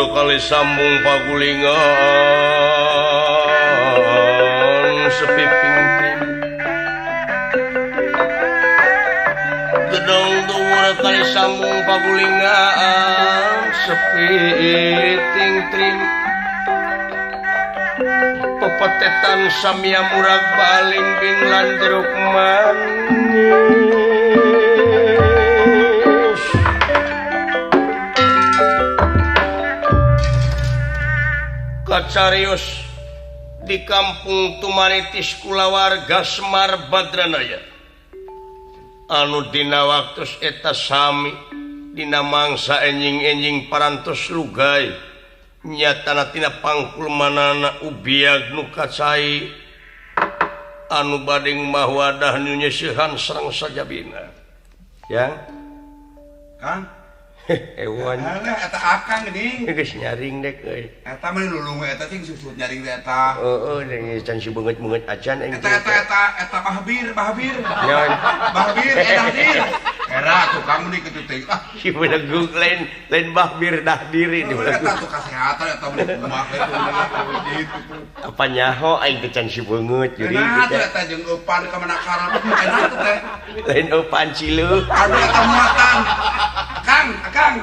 kali sambung pagulingan sepi pingping gedong dhuwur kali sambung pagulingan sepi tingtring pepetetan samya murag baling bing lan jeruk manis kacarios di kampung Tumaritis kulawarga Semar Badranaya anu dina waktus eta sami dina mangsa enjing-enjing parantos lugai nyatana tina pangkul manana ubiag nu kacai anu bading mahwadah nu nyeusihan sareng sajabina ya Kang ewan eta akang geuning geus nyaring dek euy eta mah lulung eta cing susut nyaring teh eta heeh deung can si beungeut-beungeut acan aing eta eta eta eta bahbir bahbir nyaon bahbir eta dir era tukang meni kitu teh ah si belegug lain lain bahbir dah diri di belegug eta tuh kasehatan eta meni kumaha gitu apa nyaho aing teh can si beungeut jadi enak eta jeung eupan ka mana karep enak teh lain eupan ciluh aduh eta muatan Kang, Akang.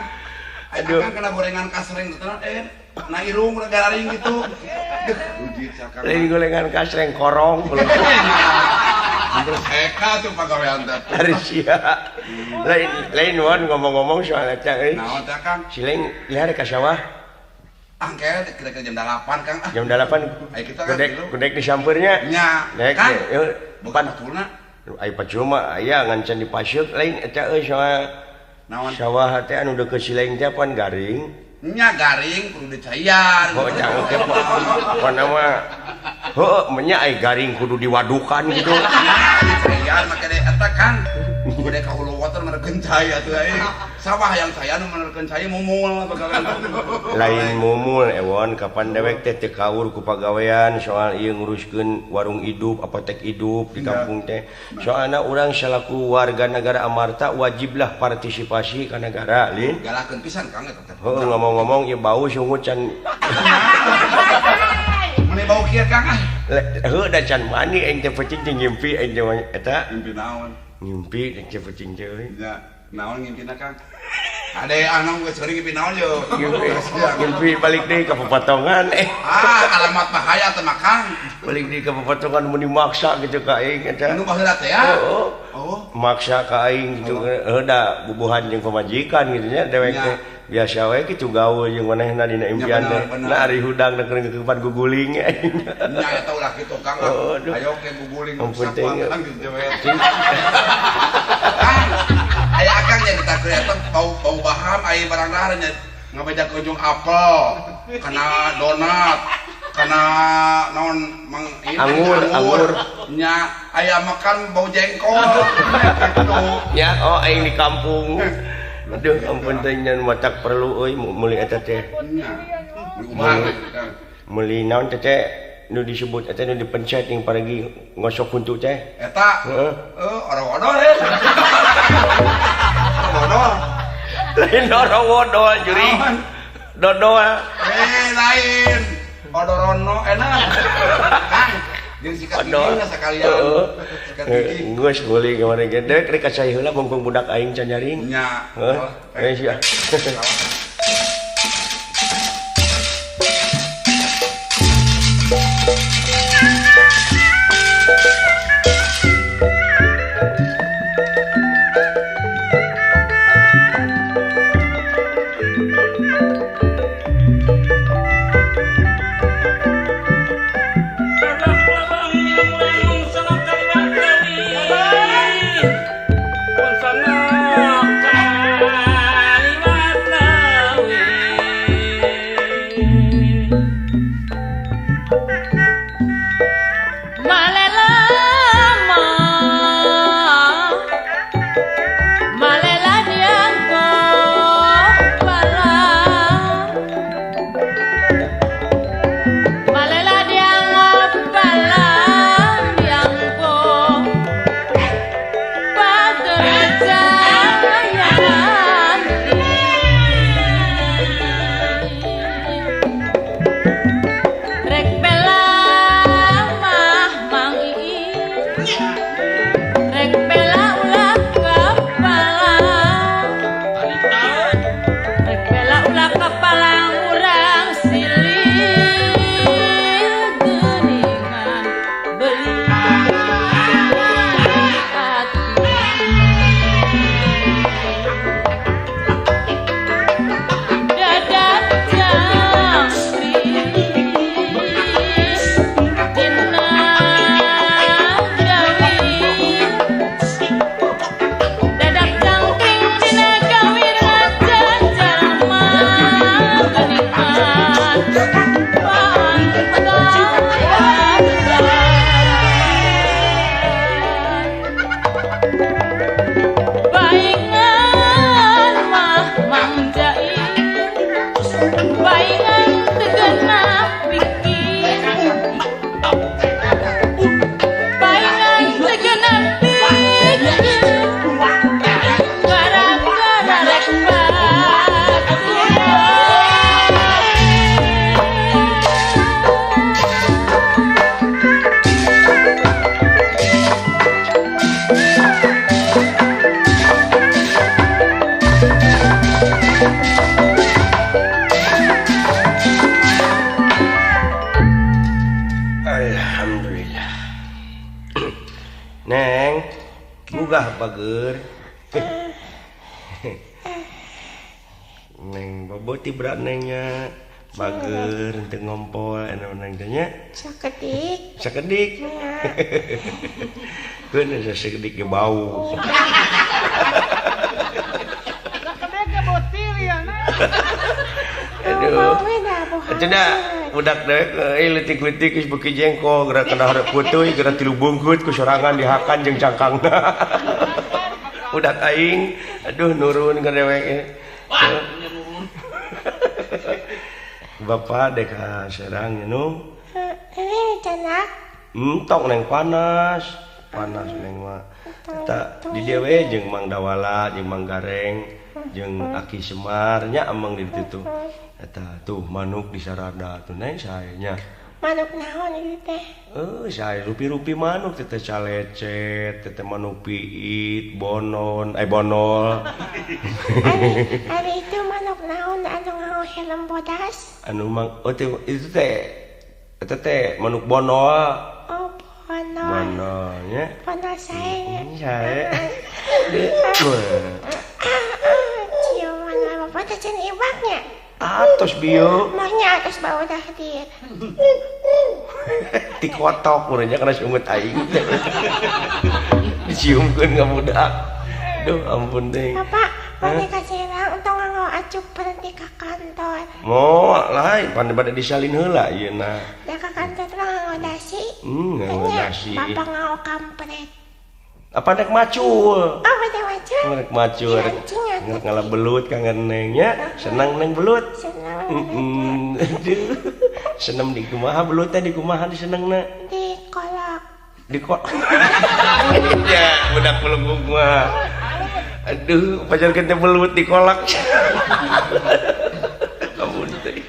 Aduh. Akang kena gorengan kasreng teh na irung na gararing gitu. Deuh, ujit sakang. Lain gorengan kasreng korong. Terus eka tuh pagawean teh. Harus ya. Lain lain wan ngomong-ngomong soal eta euy. Naon teh Kang? Sileng liar ka sawah. Angke kira-kira jam 8 Kang. Jam 8. Ayo kita kan gedek disampeurnya. Nya. Dek. Bukan patulna. Ai pacul mah aya ngan can dipasieuk lain eta euy soal naon sawah teh anu deukeut sileng teh pan garing nya garing kudu dicaian oh cang teh pan mah heuh menya ai garing kudu diwadukan gitu nya dicaian make deui eta Kang kudu ka hulu water merekeun cai atuh ai sawah yang saya nu merekeun cai mumul pagawean lain mumul ewon kapan dewek teh teu kaur ku pagawean soal ieu nguruskeun warung hidup apotek hidup di kampung teh soalna urang salaku warga negara Amarta wajiblah partisipasi ka negara lin galakeun pisan Kang eta teh heuh ngomong-ngomong ieu bau sungut can meni bau kieu Kang ah heuh da can mandi aing teh peuting teh ngimpi aing teh eta ngimpi naon ngimpi teh peuting teh euy nya naon ngimpina Kang ade anang geus sering ngimpi naon yo ngimpi balik deui ka pepotongan ah alamat bahaya teh mah Kang balik deui ka pepotongan mun dimaksa gitu ka aing eta nu baheula teh ya oh maksa ka aing gitu heuh da bubuhan jeung pamajikan gitu nya dewek teh biasa we kitu gaul jeung manehna dina impian teh nah ari hudang da keur ngeukepan guguling aing nya eta ulah kitu Kang ayo ke guguling sakuan gitu we Kang aya akang nya ditakdir eta bau baham aya barang dahar nya ngabeja ke ujung apel kana donat kana naon mang anggur anggur nya aya makan bau jengkol gitu ya oh aing di kampung aduh ampun teh nyan matak perlu euy meuli eta teh meuli naon teh teh nu disebut eta nu dipencet yang paragi ngosok huntu teh eta heeh orang-odol eh odol lain orang-odol juri dodol eh lain odorono enak Kang jeung sikat gigi sakalian sikat gigi geus meuli kamari ge dek rek ka cai heula bongkong budak aing can nyaring nya heuh sia bager. Neng bobo tibra nengnya. Bager teu ngompol anu neng teh nya. Sakedik. Sakedik. Keun sakedik ge bau. Sakedik ge botil ya na. Aduh. Cenah budak dewek leutik-leutik geus beuki jengkol geura kana hareup puteuy geura tilu bungkut ku sorangan dihakan jeung cangkangna. Budak aing aduh nurun ka dewek. Bapak dek ka Serang nu. Heeh, cenah. Entong neng panas. Panas neng mah. Eta di dieu we jeung Mang Dawala, jeung Mang Gareng, jeung Aki Semar nya ameng di ditu. Eta tuh manuk di sarada tuh neng sae nya. Manuk naon ieu teh? Sae rupi-rupi manuk teh calecet, teh manuk piit, bonon, bonol. Ari itu manuk naon anu nganggo helm bodas? Anu mang oh teh itu teh eta teh manuk bonol. Oh, bonol. Bonol nya. Bonol sae. Sae. Ciuman bapak teh can ibaknya. Atos bieu. Mahnya atos bau dah hadir. Tikotok urangnya kana sungut aing teh. Diciumkeun ka budak. Duh ampun teh. Bapak, bade ka Serang entong nganggo acuk berhenti ka kantor. Moal lain pan bade disalin heula ieuna. Da ka kantor mah nganggo dasi. Nganggo dasi. Bapak nganggo kampret. Apa dek macul? Oh, dek macul. Dek macul. Rek ngala belut kangen nengnya, senang neng belut. Senang. Aduh. Seneng di kumaha belut teh di kumaha disenengna? Di kolak. Di kolak. Ya, budak belenggung mah. Aduh, pajarkeun teh belut di kolak. Ampun teh.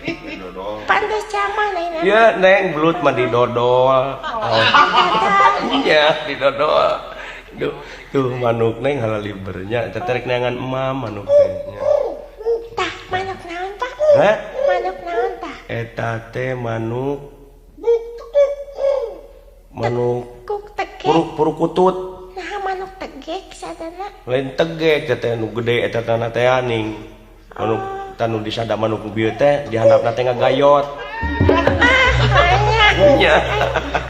Pantes zaman ayeuna. Ya, neng belut mah didodol. Iya, didodol. Duh, tuh manuk neng halalibernya, tertarik neangan emam manuk teh nya. Tah, manuk naon, Pak? Hah? Manuk naon tah? Eta teh manuk manuk purukutut. Nah, manuk tegek sadana. Lain tegek teh nu gede eta tanah teh aning. Manuk tanu disada manuk bieu teh dihandapna teh ngagayot. Ah, nya.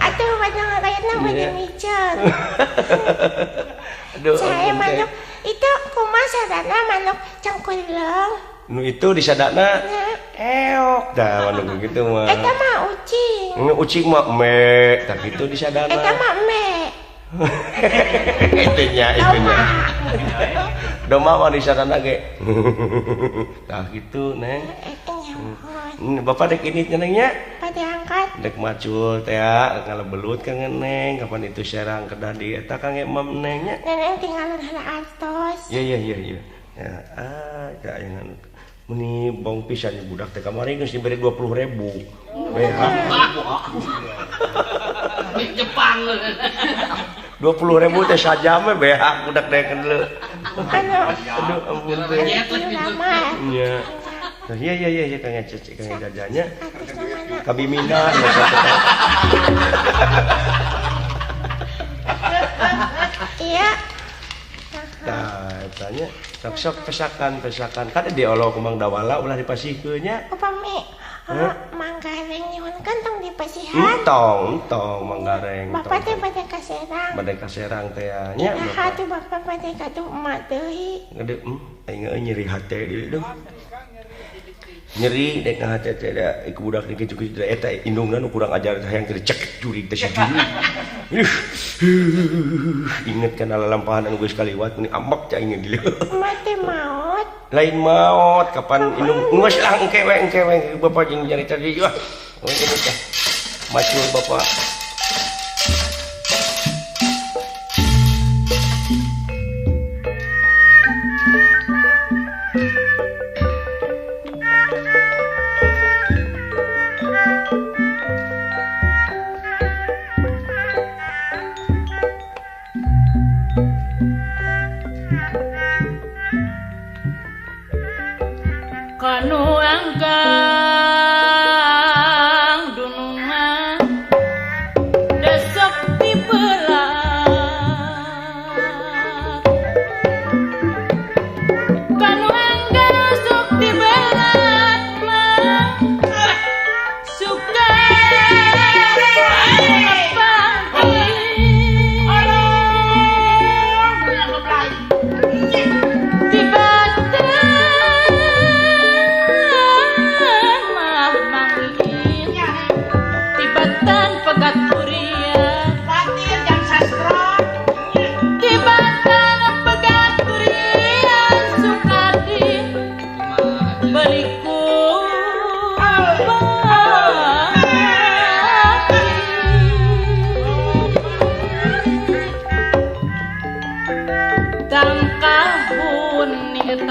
Atuh bade ngagayotna bade miceun. Aduh, saya manuk itu kumaha sadana manuk cangkuleung. Nu itu disadana eok dah manuk gitu mah. Eta mah ucing. Ucing mah me, tah kitu disadana. Eta mah me. Itunya itunya. Domba mah disadana ge. Tah kitu neng. Bapak dek ini nengnya? Bade angkat. Dek macul teh ngala belut kangen neng, kapan itu Serang kedah di eta kang emam nengnya. Neneng tinggalan heula artos. Iya iya iya iya. Ya, ah, jangan meni bong pisan budak teh kamari geus diberi 20.000. Beha. Di Jepang. 20.000 teh sajam we beha budak teh keun. Aduh ampun teh. Iya. Nah, iya iya iya kang cecek kang jajanya. Kabimina Iya. Tah, tanya sok-sok pesakan pesakan kan diolok ku Mang Dawala ulah dipasihkeun nya. Upami Mang Gareng nyuhunkeun tong dipasihan. Entong, entong Mang Gareng. Bapak teh bade ka Serang. Bade ka Serang teh nya. Nah, atuh bapak bade ka tuh emak deui. Gede, aing nyeri hate deui duh. Nyeri dek ngahate teh da iku budak di kitu kitu eta indungna nu kurang ajar hayang teh cek jurig teh si jurig. Inget kana lalampahan anu geus kaliwat meni ambek cai aing di. Mati maot. Lain maot kapan indung geus lah engke we bapak jeung nyarita deui wah. Macul bapak. Kanu angkang dunungan desok tibelat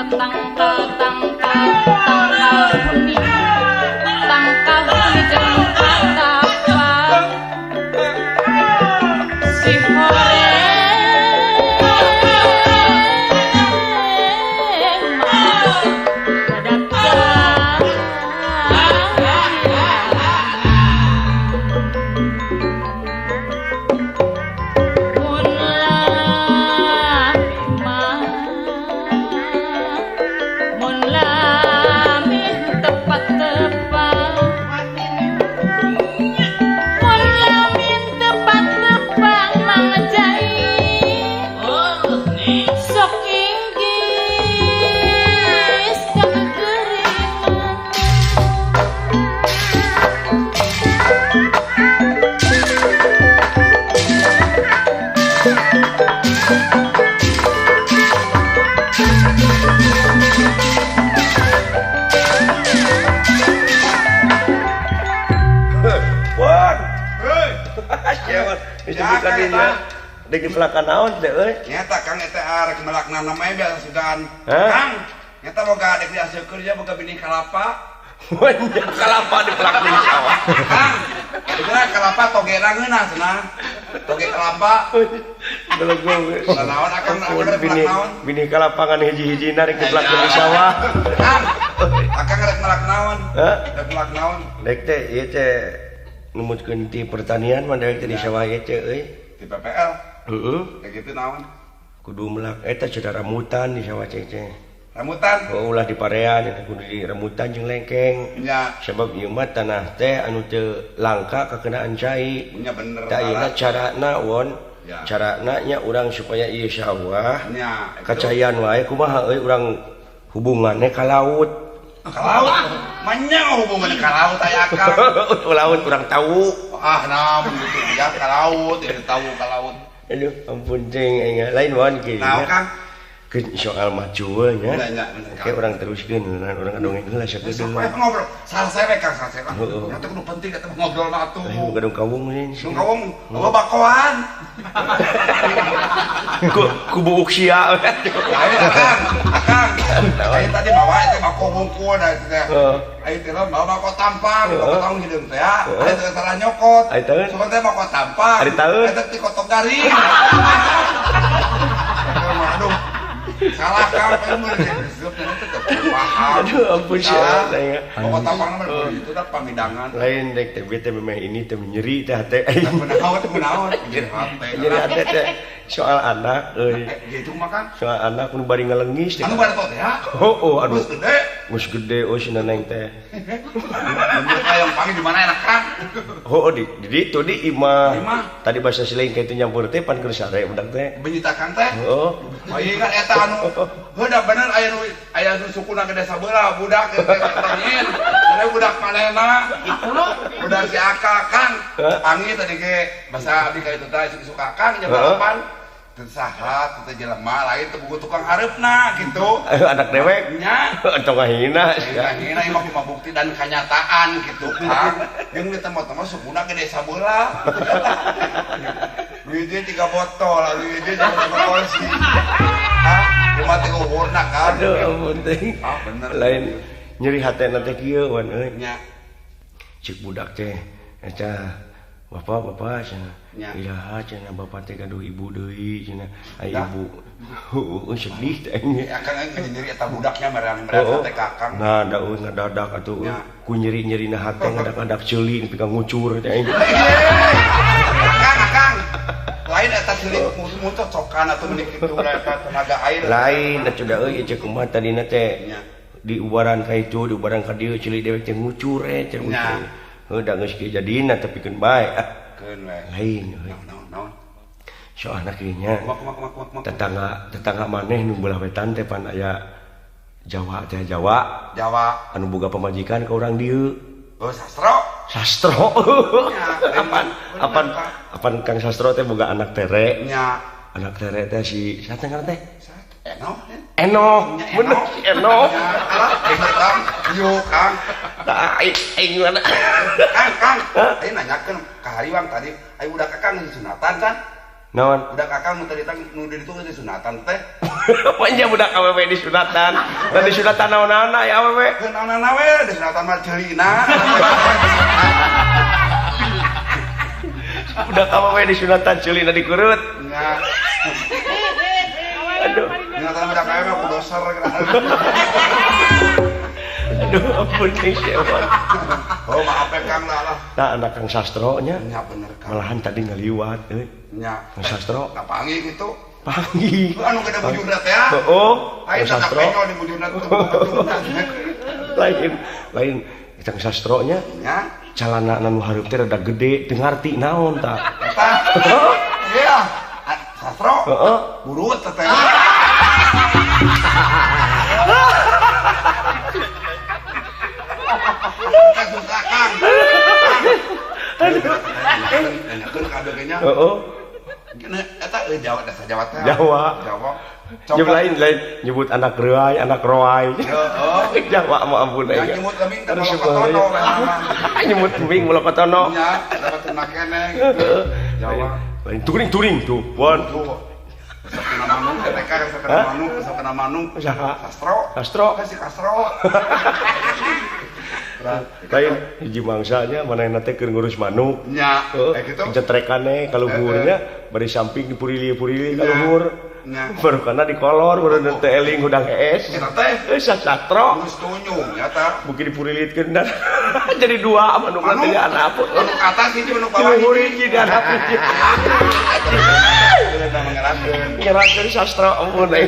Tangkal tangkal tangkal huni tangkal huni jeung patapang si horeng mah dadatang mun lami mah mun lami tepat-tepat mun lami tepat-tepat mangjai sok inggis kakekeringan. Wah, Heuy, siapa? Itu bukan dia. Dek dipelakan naon teh euy. Nyata Kang eta arek melak nanam aya biasa sugan. Hah? Kang, nyata boga adek di hasil kerja boga bini kalapa. Kalapa dipelak di sawah. Kang, itu kalapa togena ngeunah cenah. Toge kalapa. Belegong. Naon akang Ampun, rek melak bini naon? bini kalapangan hiji-hijina rek dipelak di sawah. Kang, akang rek melak naon? Hah? Rek melak naon? Dek teh ieu teh numutkeun ti pertanian mah dewek teh di sawah ieu teh euy. Di PPL. Heeh. Kayak gitu naon? Kudu melak eta cenah rambutan di sawah cek teh. Rambutan. Oh, ulah di parean eta kudu di rambutan jeung lengkeng. Nya, Sebab ieu mah tanah teh anu teu langka kakenaan cai. nya bener. Tah ayeuna carana won, Ya. carana nya urang supaya ieu sawah Nya, itu. kacayan wae kumaha euy urang hubungannya ka laut. Ka laut. Manya hubungannya ka laut aya akang. Laut urang tahu. Ah, nah gitu ya ka laut, ya tahu ka laut. Aduh, ampun cing aing lain won kieu. Naon Kang? Ke soal maju nya. Nya, nya, bener, Oke, Kang. urang teruskeun urang ngadongeng heula sakedeung. Sok we ngobrol. Salse we Kang, salse Kang. Heeh. Nya teh kudu penting eta mah ngobrol mah atuh. Ayo gadung kawung ini. Nu kawung, eueuh bakoan. Ku buuk sia. Lain Akang, Akang. Ayo tadi bawa itu bako bungkul da itu teh. Heeh. Ayo teh bawa bako tampang, bako tampang hideung teh ya. Ayo teh salah nyokot. Ayo teh. Sobat teh bako tampang. Ari taeun. Ayo teh ti kotong garing. Aduh. Salah Kang, pengen geus teh paham. Aduh, ampun sia. Salah. Bako tampang mah itu teh pamidangan. Lain dek teh teh memeh ini teh nyeri teh hate. Kunaon kunaon jadi hate. Nyeri hate teh soal anak euy. Gitu mah Kang. Soal anak nu bari ngalengis teh. Anu bareto teh ya. Oh, aduh. Geus gede. Geus gede oh si neneng teh. Menurut hayang panggil di mana enak Kang? Oh, di ditu di imah. Imah. Tadi bahasa siling ka itu nyampur teh pan keur sare budak teh. Benyita Kang teh. Heeh. Bayi kan eta anu heuh da bener aya nu aya nu sukuna gede sabelah budak teh tangin. Bener budak manehna. Budak si Aka Kang. Panggil tadi ge bahasa abdi ka itu teh suka Kang nya balapan. Teu saha teu jelema lain teu boga tukang hareupna gitu. Anak dewek Nya. Entong ngahina sia. Ngahina ieu mah kumaha bukti dan kenyataan gitu Kang. Jeung di tempat-tempat sukuna gede sabelah. Duitnya 3 botol, lalu duitnya 3 botol sih. Hah? Kumaha teh uhurna Kang. Aduh, ampun teh. Ah, bener. Lain nyeri hatena teh kieu wan euy. Nya. Cik budak teh eta bapak-bapak cenah. Nya. Iraha cenah bapak teh gaduh ibu deui cenah. Ai Dah. ibu. Heueuh sedih teh aing. Ya Kang aing nyeri eta budaknya merang-merang teh ka Kang. Nah, da euy ngadadak atuh Nya. ku nyeri-nyerina hate ngadak-ngadak ceuli nepi ka ngucur teh aing. Kang, Kang. Lain eta ceuli mun cocokan atuh meni kitu eta tenaga air. Lain atuh da euy cek kumaha tadina teh. Nya. Di ubaran ka itu, di ubaran ka dieu ceuli dewek teh ngucur eh teh Nya. ngucur. Heuh da geus kieu jadina tapi keun bae ah. Keun we. Lain euy. Naon naon naon. Soalna kieu nya. Kumaha kumaha kumaha kumaha. Tetangga maneh nu belah wetan teh pan aya Jawa teh Jawa. Jawa. Anu boga pamajikan ka urang dieu. Oh, Sastro. Sastro. Nya, Apan apan Kang Sastro teh boga anak tere. Nya. Anak tere teh si saha teh ngaran teh? Eno. Eno. Bener si Eno. Nya, alah, bener Kang. Yo Kang. Tah aing mana? Kang, Kang. Aing nanyakeun ka Hariwang tadi, aing budak Kang sunatan kan? Naon? Budak akang nu tadi tang nu di ditu geus disunatan teh. Panya budak awewe disunatan. Da disunatan naon-naon ya awewe? Heuh naon-naon we disunatan mah ceulina. Budak awewe disunatan ceulina dikurut. Nya. Aduh. Nyata budak awewe ku doser. Aduh, ampun nih siapa. Oh, maaf ya Kang lah lah. Nah, anak Kang Sastro nya. Nya bener Kang. Malahan tadi ngaliwat euy. Nya. Kang Sastro. Nah, panggih gitu. Panggih. Anu gede bujurna teh ya. Heeh. Lain Kang Sastro. Kang di bujurna tuh. Lain, lain Kang Sastro nya. Nya. Calana nu hareup teh rada gede, teu ngarti naon tah. Eta. Iya. Sastro. Heeh. Burut teh. Susah Kang. Aduh. Kabehnya. Heeh. Eta euy Jawa dasa Jawa teh. Jawa. Jawa. Nyebut lain lain nyebut anak reuai, anak roai. Heeh. Jawa mah ampun aing. Nyebut lembing teh molokotono. Nyebut lembing molokotono. Nya, dapat tuna keneh gitu. Jawa. Lain turing-turing tuh. Won. Resep kena manuk, TK resep kena manuk, resep kena manuk. Saha? Sastro. Sastro. Si Sastro. Lain hiji mangsanya manehna teh keur ngurus manuk. Nya, gitu. Jetrekane ka luhurnya bari samping dipurili-purili ka luhur. Nya. Baru kana dikolor baru teh eling hudang hees. Eta teh geus Sastro. Geus tunyung nya tah. Mungkin dipurilit-keun jadi dua manuk teh anak. Manuk atas hiji manuk bawah hiji. Luhur hiji di anak hiji. Eta mangerakeun. Ngerakeun Sastro ampun aing.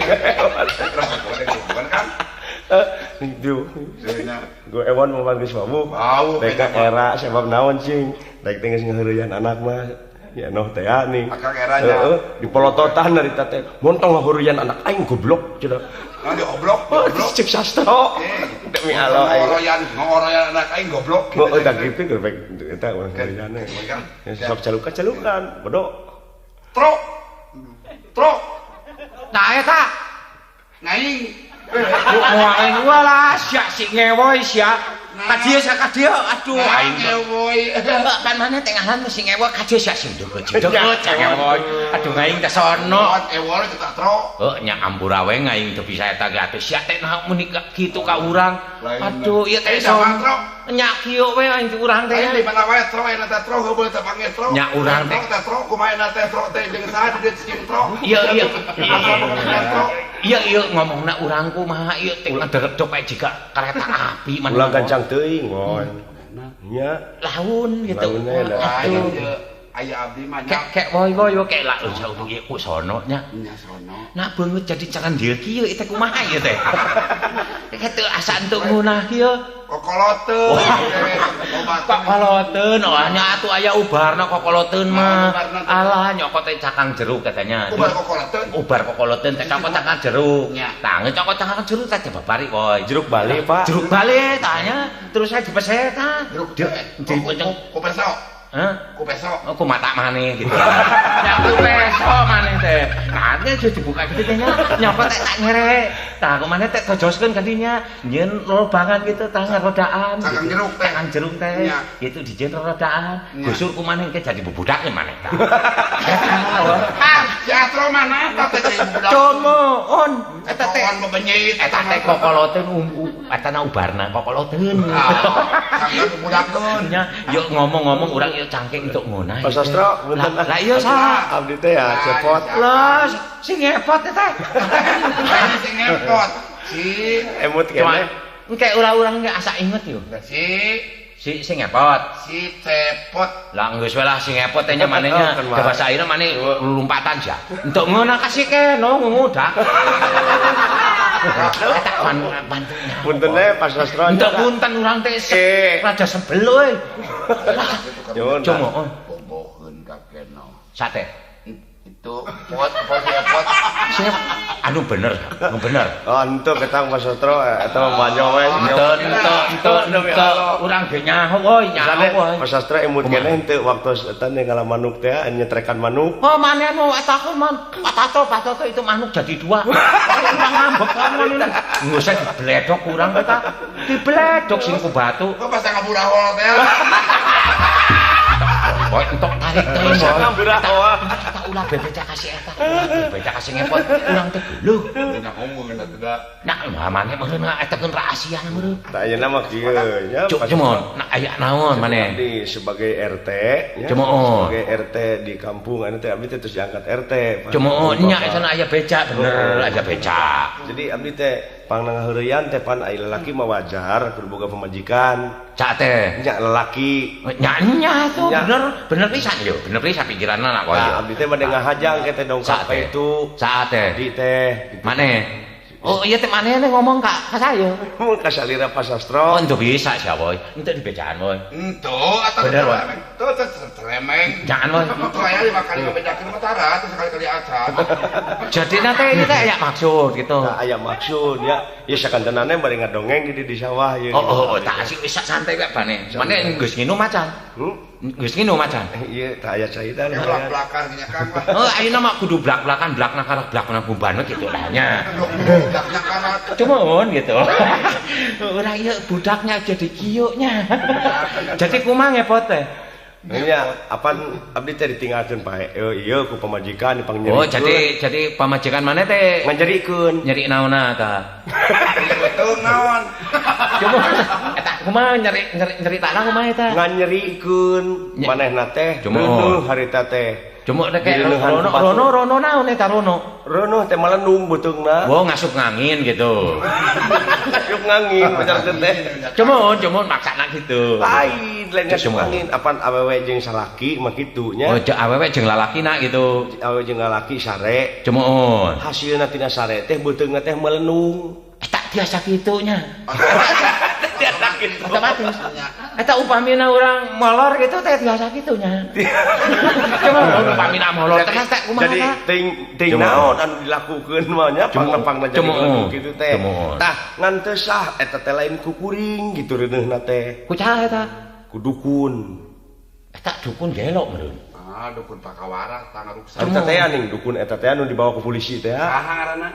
Kan? Itu. Gue Ewan mau panggil mabuk. Rek era sebab naon cing. Rek teh geus ngaheureuyan anak mah. Ya noh teh nih. Akang eranya. Heeh, dipolototan dari teh. Montong ngaheureuyan anak aing goblok cenah. Nah dioblok, dioblok. Cek Sastro. Demi Allah aing. Ngoroyan anak aing goblok. Heeh, tah kitu gerbek eta urang heureuyan. Sok calukan-calukan, bodoh. Trok. Trok. Nah eta. Ngaing. Moal walah sia si ngewoy sia. Ka dieu sia ka dieu. Aduh aing ngewoy. Pan maneh tengahan si ngewoy ka dieu sia sing deukeut ngewoy. Aduh aing teh sono. Ewoy teh tro. Heuh nya ampura we aing teu bisa eta ge atuh sia teh naon meuni kitu ka urang. Aduh ieu teh sono. Nya kieu we aing urang teh. Aing di mana wae tro ayeuna teh tro heubeul teh panggil tro. Nya urang teh tro kumaha teh tro teh jeung saha di dieu tro. Iya iya. Iya iya ngomongna urang kumaha ieu teh ngaderedok bae jiga kereta api mah. Ulah gancang teuing ngon. Nya laun gitu. Aduh. Aya abdi mah nya. Kek woy woy kek lah jauh ieu ku sono nya. Nya sono. Nah beungeut jadi carandil kieu ieu teh kumaha ieu teh. Teh asa entuk ngunah kieu. Kokoloteun. Kokoloteun oh nya atuh aya ubarna kokoloteun mah. Alah nyokot teh cakang jeruk katanya. Ubar kokoloteun. Ubar kokoloteun teh cokot cakang jeruk. Tah cokot cakang jeruk teh babari woy. Jeruk Bali, Pak. Jeruk Bali tah terus saya dipeset tah. Jeruk ku peso. Hah? Ku peso. Oh, ku mata maneh gitu. Ya ku peso maneh teh. Nah, teh dibuka gitu teh nya. Nyokot teh tak nyere. Tah ku maneh teh tojoskeun ka dinya. Nyieun lobangan gitu tah ngerodaan. Cakang jeruk teh. Cakang jeruk teh. Gitu dijieun rodaan. Gusur ku maneh ke jadi bubudak maneh tah. Ah, si Astro mana tah teh jadi bubudak. Comoon. Eta teh bebenyit. Eta teh kokoloteun eta na ubarna kokoloteun. Cakang bubudakeun. Nya, yuk ngomong-ngomong urang ieu cangking untuk ngunah. Pak Sastro, punten. Lah iya saha? Abdi teh ya cepot. Lah sing ngepot teh. Sing ngepot. Si emut keneh. Engke urang-urang ge asa inget yo. Si Si sing ngepot. Si cepot. Lah geus we lah sing ngepot teh nya maneh nya. Bahasa ayeuna maneh lompatan sia. Entuk ngeunah kasih keno ngudak. Eta bantu. Punten we Pak Sastro. Entuk punten urang teh rada sebel euy. Nyuwun. Cuma boboheun ka keno. Sate. Itu pot pot pot. Sing anu bener, anu bener. Oh, entuk ketang Pak Sastro eta mah banyak we. Entuk entuk urang ge nyaho euy, nyaho euy. Pak Sastro emut keneh henteu waktu eta ngala manuk teh nyetrekan manuk. Oh, maneh anu eta ku man. Patato itu manuk jadi dua. Urang ngambek lamun ini. Nggak usah dibledok urang eta. Dibledok sing ku batu. Kok pas ngaburahol teh. Boy entok tarik teuing. Ngaburahol. Eta Ulah bebeja kasih eta. Bebeja kasih ngepot urang teh geuleuh. Nya ngomong atuh da. Nah, maneh meureun eta keun rahasia meureun. Tah ayeuna mah kieu nya. Cumon, nah aya naon maneh? Abdi sebagai RT nya. Sebagai RT di kampung anu teh abdi teh terus diangkat RT. Cumon nya eta aya beca bener aya beca. Jadi abdi teh pangnangaheureyan teh pan aya lalaki mah wajar kudu boga pamajikan. Cak teh nya lalaki. Nya nya tuh bener bener pisan yo, bener pisan pikiranna nak koyo. Nah, abdi teh bade ngahajang ke teh dongkap ka itu. Saat teh. Abdi teh. Maneh? Oh iya teh maneh ngomong ka saya. Mun ka salira Pak Sastro. Oh henteu bisa sia boy. Henteu dibejaan boy. Henteu atuh bener boy. Teu teremeng. Jangan boy. Teu aya 5 kali ngabejakeun mah tara atuh sekali-kali acan. Jadi teh ini teh aya maksud gitu. Tah aya maksud ya. Ya sakantenane bari ngadongeng di sawah ieu. Oh oh tah asik wis santai wae bane. Maneh geus nginum macan. Geus nginum macan. Ieu tah aya caita. Blak-blakan nya Kang. Oh ayeuna mah kudu blak-blakan blakna karek blakna gumban kitu lah nya. Cuman gitu. Urang ieu budaknya jadi kieu nya. Jadi kumaha ngepot teh? Nya apan abdi teh ditinggalkeun pae ieu ku pamajikan dipangnyerikeun. Oh jadi pamajikan maneh teh nganyerikeun. Nyeri naonna tah? Betul naon? Cuma eta kumaha nyeri nyeritana kumaha eta? Nganyerikeun manehna teh leuneung harita teh. Cuma teh kayak rono rono rono naon eta rono? Rono teh malendung beuteungna. Oh ngasup ngangin gitu. Ngasup ngangin pacar teh. Cuma cuma maksana gitu. Lain lain ngasup ngangin apan awewe jeung salaki mah kitu nya. Oh awewe jeung lalakina gitu. Awewe jeung lalaki sare. Cuma hasilna tina sare teh beuteungna teh melendung. Eta tiasa kitu nya. Tiasa kitu. Otomatis. Eta upamina urang molor gitu teh tiasa kitu nya. Cuma upamina molor teh teh kumaha? Jadi ting naon anu dilakukeun mah nya pang-pangna jadi kitu teh. Tah ngan teu sah eta teh lain ku kuring gitu reuneuhna teh. Ku saha eta? Ku dukun. Eta dukun gelok meureun. Ah dukun pakawara tah ngaruksa. Eta teh aning dukun eta teh anu dibawa ke polisi teh. Saha ngaranna?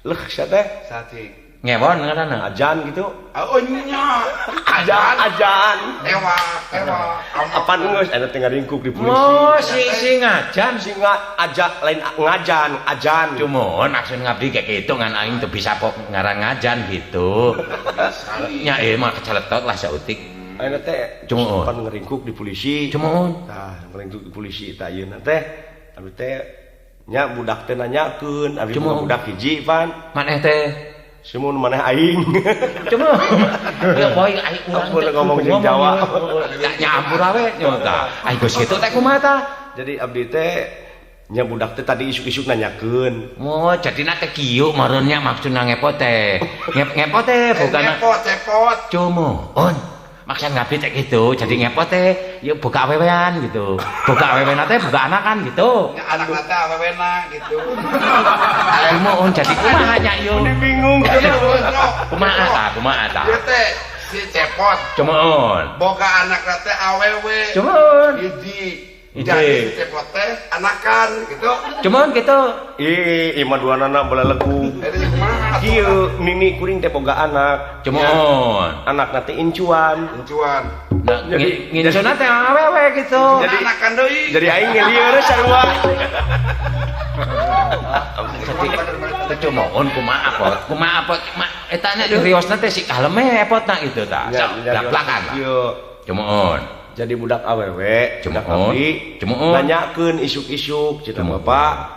Leuh sia teh. Satik. Ngewon ngaranna? Ajan gitu. Oh nya. Ajan, ajan. Ewa, ewa. Apaan geus eta teh ngaringkuk di polisi. Oh, si ngajan, si ngajak lain ngajan, ajan. Cuma maksud ngabdi kayak gitu ngan aing teu bisa pok ngaran ngajan gitu. Nya ieu mah keceletot lah saeutik. Ayeuna teh cuma pan ngaringkuk di polisi. Cuma tah ngaringkuk di polisi tah ayeuna teh abdi teh nya budak teh nanyakeun, abdi budak hiji pan. Maneh teh Simun maneh aing. Cuma ya boy aing urang teh ngomong jeung Jawa. Nya ampura we nya tah. Aing geus kitu teh kumaha tah? Jadi abdi teh nya budak teh tadi isuk-isuk nanyakeun. Oh, jadina teh kieu meureun nya maksudna ngepot teh. Ngepot teh bukan ngepot, cepot. Cuma on maksud ngabdi teh gitu. Jadi ngepot teh ya buka awewean gitu. Buka awewena teh buka anakan gitu. Nya anakna teh awewena gitu. Cuma on jadi kumaha nya ieu? Bingung. Kumaha tah? Kumaha tah? Ieu teh si cepot. Cuma on. Boga anakna teh awewe. Cuma on. Hiji. Jadi si cepot teh anakan gitu. Cuman gitu. Ih, imah duanana balaleku. Kieu nini kuring teh boga anak. Cuman anakna teh incuan. Incuan. Nah, jadi ngincuna teh awewe gitu. Jadi anakan deui. Jadi aing ngelieur sarua. Jadi cuman kumaha pot? Kumaha pot? Eta nya riosna teh si kaleme epotna gitu tah. Blak-blakan. Cuman jadi budak awewe, budak abdi, nanyakeun isuk-isuk cita bapak,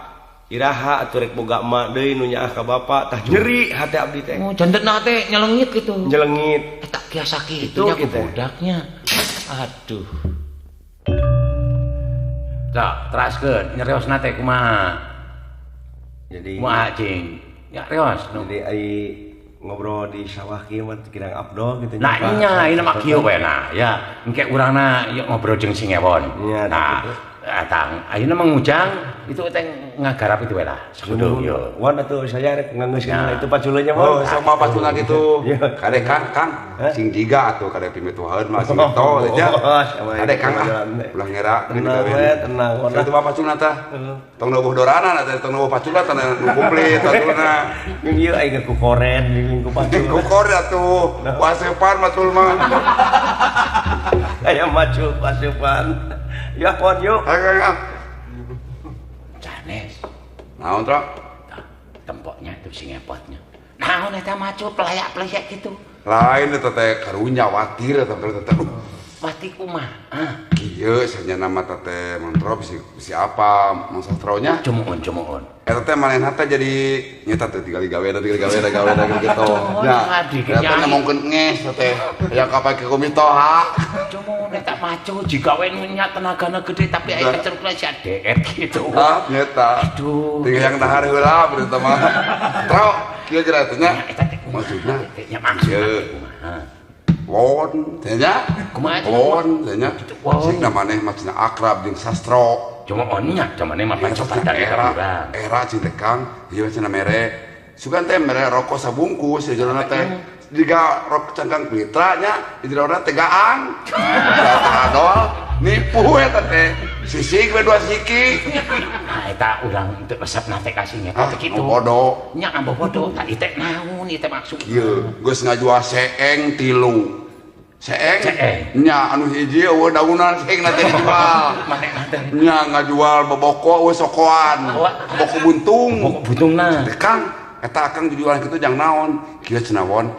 iraha atuh rek boga emak deui nu nyaah ka bapak, tah nyeri hate abdi teh. Oh, jantenna teh nyelengit gitu. Nyelengit. Eta biasa kitu nya ku budaknya. Aduh. Tah, teraskeun nyeriosna teh kumaha? Jadi kumaha cing? Ya rios nu. Jadi ai ngobrol di sawah kieu mah kirang abdol gitu. Nah nya ieu mah kieu we nah ya engke urangna ieu ngobrol jeung si Ngewon. Nah tang ayeuna mah ngujang itu teh ngagarap itu we lah. Sakudu ieu. Wan atuh saya rek nganggeuskeun itu paculanya mah. Oh sama pacula gitu. Kade Kang, Kang sing jiga atuh kade pimituhaeun mah sing tol nya. Kade Kang ah ulah ngera tenang we tenang. Itu mah pacula tah. Tong neueuh dorana teh tong neueuh pacula tah nu komplit paculna. Jeung ieu aing ku koren jeung ku pacul. Ku koren atuh. Wasepan macul mah. Aya macul wasepan. Ya pon yuk. Ayo. Naon, Tro? Tempoknya itu si ngepotnya. Naon eta macu pelayak-pelayak gitu. Lain eta teh karunya watir eta teh. Wati kumaha? Kieu sanyana mah teh Montro bisi apa Mang Sastronya? Cumuun. Eta teh manehna teh jadi nyeta teh tinggal gawe gawe gitu. Nya, eta ngomongkeun nges teh. Hayang ka ke kumitoha. Cumuun eta macu jiga we nu nya tenagana gede tapi aya kecerukna sia DR gitu. Ah, nyeta. Aduh. Tinggal yang dahar heula berarti mah. Tro, kieu geura teh nya. Maksudna nya maksudna kumaha? Won, teh nya. Kumaha? Won, teh nya. Sing maneh maksudna akrab jeung Sastro. Cuma onnya, cuman mah pacopan era. Era cing teh Kang, ieu cenah mere. Sugan teh mere rokok sabungkus di jerona teh. Jiga rok cangkang mitra nya, di jerona teh gaang. Adol nipu eta teh. Sisik we dua siki. Nah, eta urang teu resepna teh kasih nya teh kitu. Bodoh. Nya ambo bodoh, tadi teh naon ieu teh maksud. Ieu, geus ngajual seeng 3. Seeng? Nya anu hiji eueuh daunan seengna teh dijual. Manehna teh. Nya ngajual boboko eueuh sokoan. Boboko buntung. Boboko buntungna. Teh Kang, eta akang jualan kitu jang naon? Kieu cenah won.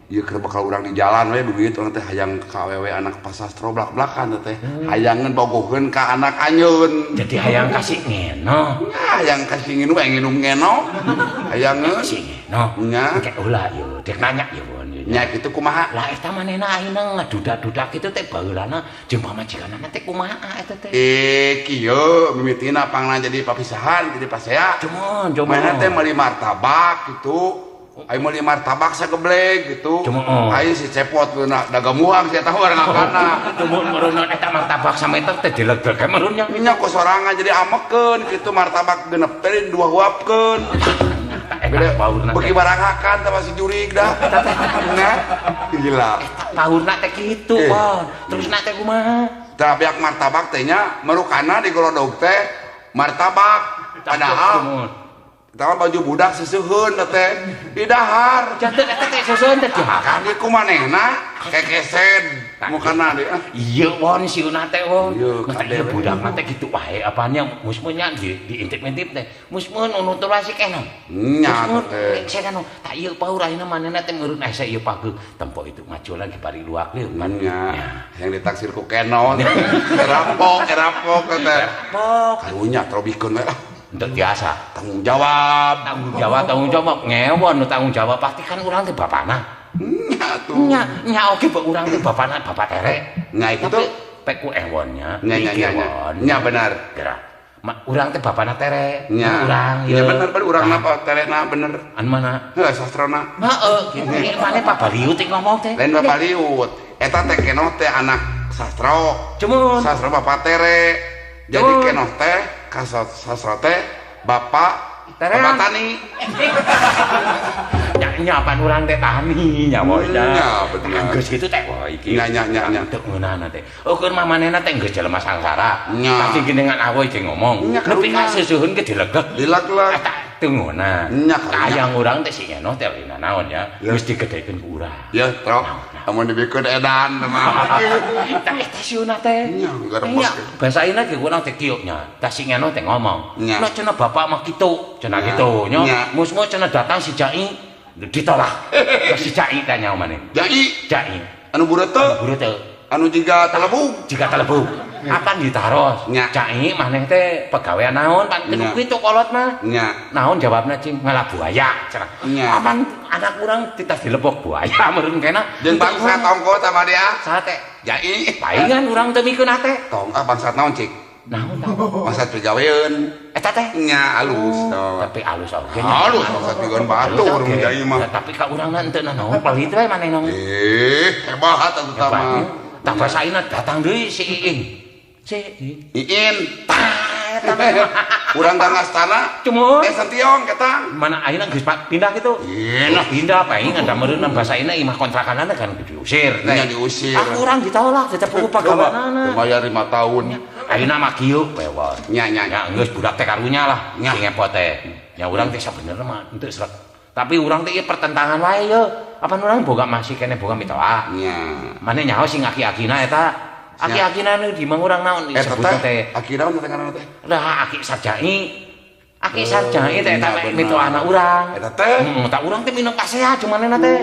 Ieu keur bakal urang di jalan we duit urang teh hayang ka awewe anak Pak Sastro blak-blakan teh. Hayangeun bogoheun ka anak anjeun. Jadi hayang kasih ngeno. Nya hayang kasih nginu we nginum ngeno. Hayangeun kasih ngeno. Nya engke ulah ieu dek nanya ieu. Nya kitu kumaha? Lah eta manehna ayeuna ngadudak-dudak kitu teh baheulana jeung pamajikanana teh kumaha eta teh? Kieu mimitina pangna jadi papisahan jadi pasea. Cuman. Manehna teh meuli martabak kitu. Ayo meuli martabak sageblek gitu. Ayo si cepot na dagamuang sia tahu orang akana. Cuman meureun eta martabak sameter teh dilegleg meureun nya. Nya ku sorangan jadi amekeun kitu martabak genep teh dua huapkeun. Beda bagi barang hakan teh masih jurig dah. Nah, gila. Paurna teh kitu, Bon. Terusna teh kumaha? Tah biak martabak teh nya merukana di golodog teh martabak. Padahal tawa baju budak seseuheun teh didahar. Janten eta teh seseuheun teh dimakan di ku manehna kekesen mukana deui. Ieu won siuna teh won. Mata budak mah teh kitu wae apanya musmun nya diintip-intip teh. Musmun nu nutur si keno. Nya teh. Sia keno. Tak ieu paur ayeuna manehna teh meureun asa ieu pageuh tempo itu maju lagi bari luak deui kan. Nya yang ditaksir ku keno. Erapok teh. Erapok. Karunya trobikeun we lah. Untuk biasa tanggung jawab ngewon tanggung jawab pasti kan urang teh bapana nya tuh nya oge urang teh bapana bapak tere nya itu pek ku ewonnya nya benar gerak urang teh bapana tere nya urang nya bener bener urang napa terena bener anu mana heuh sastrona heeh kitu maneh Pak Baliut teh ngomong teh lain Bapak Baliut eta teh kenoh teh anak Sastro cumun Sastro bapak tere jadi kenoh teh Sastro teh bapak bapak tani nya pan urang teh tani nya woy nya bener geus kitu teh woy iki nya nya nya teu ngeunahna teh ukur mah manehna teh geus jelema sangsara pasti genengan awoy jeung ngomong nepi ka seseuheun ge dilegeg dilegleg eta teu ngeunah nya hayang urang teh si ngenoh teh lain naon nya geus digedekeun ku urang ya tro amun dibikeun edan mah tah eta siuna teh nya garebek basa ayeuna ge urang teh kieu nya tah si ngenoh teh ngomong nya cenah bapak mah kitu cenah kitu nya musmu cenah datang si Jai ditolak si Jai teh nyaho maneh Jai anu bureuteuh anu jiga telebug apan ditaros Jai maneh teh pegawean naon pan kitu kolot mah naon jawabna cing ngalah buaya cenah apan anak urang titas dilebok buaya meureun kena jeung bangsat ongko sama dia saha teh Jai palingan urang teu mikeun teh tong ah bangsat naon cik naon bangsat pegawean eta teh nya alus tapi alus oge alus bangsat pegawean batu urang Jai mah tapi ka urangna henteu naon pelit we maneh naon hebat atuh tah mah tah basaina datang deui si Iin si Iin tah eta urang ka ngastana cumun teh sentiong ketang mana ayeuna geus pindah kitu pindah paingan da meureun basaina imah kontrakanana kan diusir nya diusir aku urang ditolak tetep ku pagaweanana lumayan 5 tahun ayeuna mah kieu wewon nya nya nya geus budak teh karunya lah sing ngepot teh nya urang teh sabenerna mah henteu srek tapi urang teh ieu pertentangan wae ye apan urang boga masih keneh boga mitoa nya mane nyaho sing aki-akina eta aki-akina nu di mang urang naon disebut teh aki naon teh ngaranna teh lah aki Sajai Aki Sarjai teh eta mitohana urang. Eta teh? Heeh, tah urang teh minum pasea cumanena teh.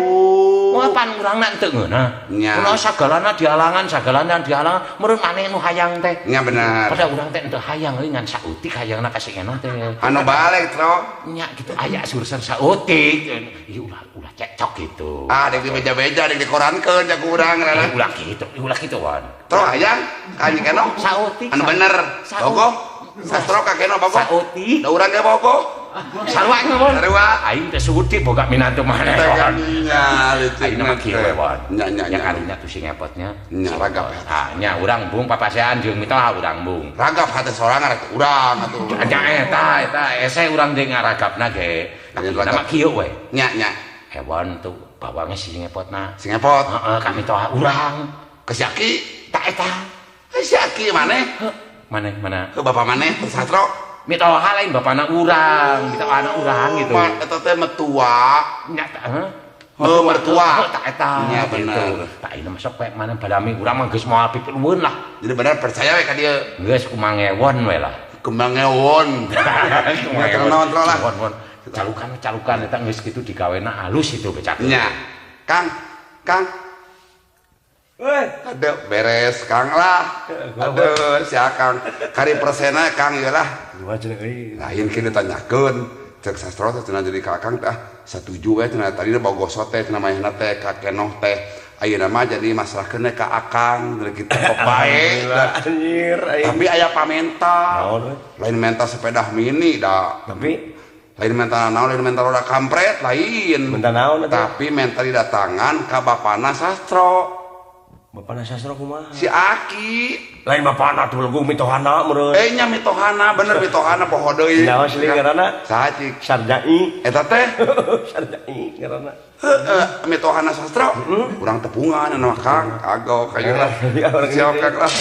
Wah, pan urangna teu ngeunah. Kunaon sagalana dihalangan, sagalana dihalangan, meureun maneh nu hayang teh. Nya bener. Padahal urang teh henteu hayang euy ngan sautik hayangna ka si Eno teh. Anu balik, Tro. Nya kitu aya surser sautik. Ieu ulah ulah cekcok gitu. Ah, dek dibeja-beja, dek dikorankeun ja ku urang ngaranna. Ulah kitu, ulah kitu wan. Tro hayang ka Nyi Keno? Sautik. Anu bener. Bogoh. Sastro ka Keno bogoh. Sautik. Da urang ge bogoh. Sarua nya Sarua. Aing teh sutik boga minantu maneh. Nya licik mah kieu we wan. Nya nya nya karinya tuh sing ngepotnya. Nya ragap. Ah nya urang bung papasean jeung mitoha urang bung. Ragap hate sorangan atuh urang atuh. Nya eta eta ese urang deui ngaragapna ge. Nama kieu we. Nya nya. Hewan tuh bawangnya si ngepotna. Si ngepot. Heeh, ka mitoha urang. Ke si Aki. Ta eta. Si Aki maneh? Maneh mana? Ke bapak maneh Sastro. Mitoha lain bapana urang, mitohana urang gitu. Eta teh mertua. Nya heeh. Heuh mertua. Tak eta. Nya bener. Tak ieu masuk we maneh balami urang mah geus moal pipilueun lah. Jadi bener percaya we ka dieu. Geus kumangewon we lah. Kumangewon. Kumangewon lah. Won. Calukan-calukan eta geus kitu digawena alus itu becak. Nya. Kang, Kang. Woi, aduh beres Kang lah. Aduh si Akang. Kari persena Kang ieu lah. Lain kieu ditanyakeun cek Sastro teh cenah jadi ka Akang teh satuju we cenah tadi bogoso teh cenah manehna teh ka Kenoh teh. Ayeuna mah jadi masrahkeun ka Akang kitu bae. Anjir tapi aya pamenta. Lain menta sepeda mini da. Tapi lain menta naon, lain menta roda kampret lain. Menta naon tapi menta didatangan ka bapana Sastro. Bapana Sastro kumaha? Si Aki. Lain bapana tuh legung mitohana meureun. Eh nya mitohana bener mitohana poho deui. Nyaho sih ngaranna? Saha cik? Sarjai. Eta teh? Sarjai ngaranna. Heeh, mitohana Sastro. Urang tepungan anu Kang, kagok ayeuna lah. Siap Kang lah.